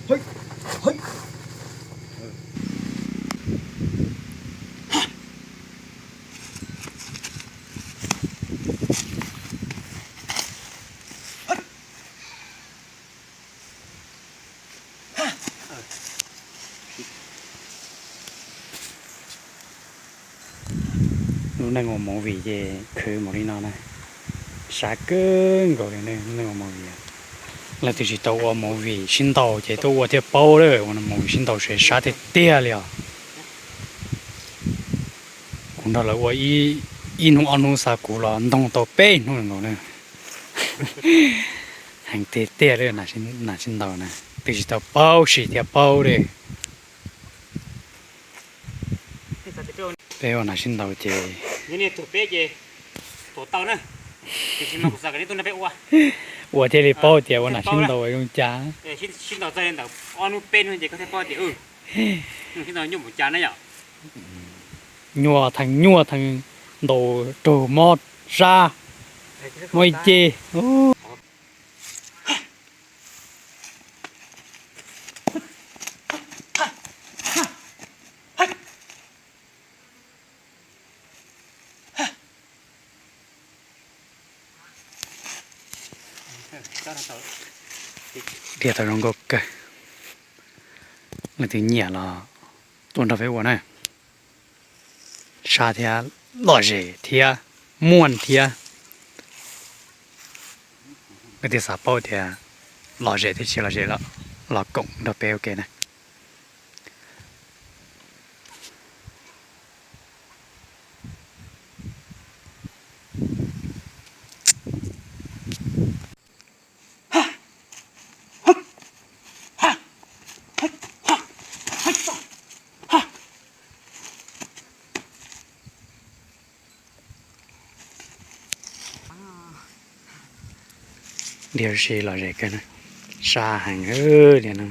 Lub neej ua movie ces khwv mus li no na, sab kawg nkaus li ne, lub neej ua movie. Leej twg tsis tau ua movie sib ntaus ces tuaj ua thiaj paub lawm, ua movie sib ntaus seb sab tiag tiag li os. Kuv nrog lawv ua ib hnub ob hnub xav kuv los ntoog tau peb hnub nkaus na. Heev tiag tiag li, nas sib ntaus na, twb tsis tau paub sim thiab paub li. Peb ua nas sib ntaus ces ua thiaj li paub tias ua nas sib ntaus zoo cas. Nyuaj theej nyuaj theej, ntaus raug mob sab, mob ib ce. Dhia tau zoo nkauj kawg. Leej twg nyiam los tuaj nrog peb ua na. Sab thiab lom zem thiab muaj thiab. Leej twg xav paub tias lom zem thiab tsis lom zem los koom nrog peb ua ke na. Dhia si lom zem kawg, sab heev li no.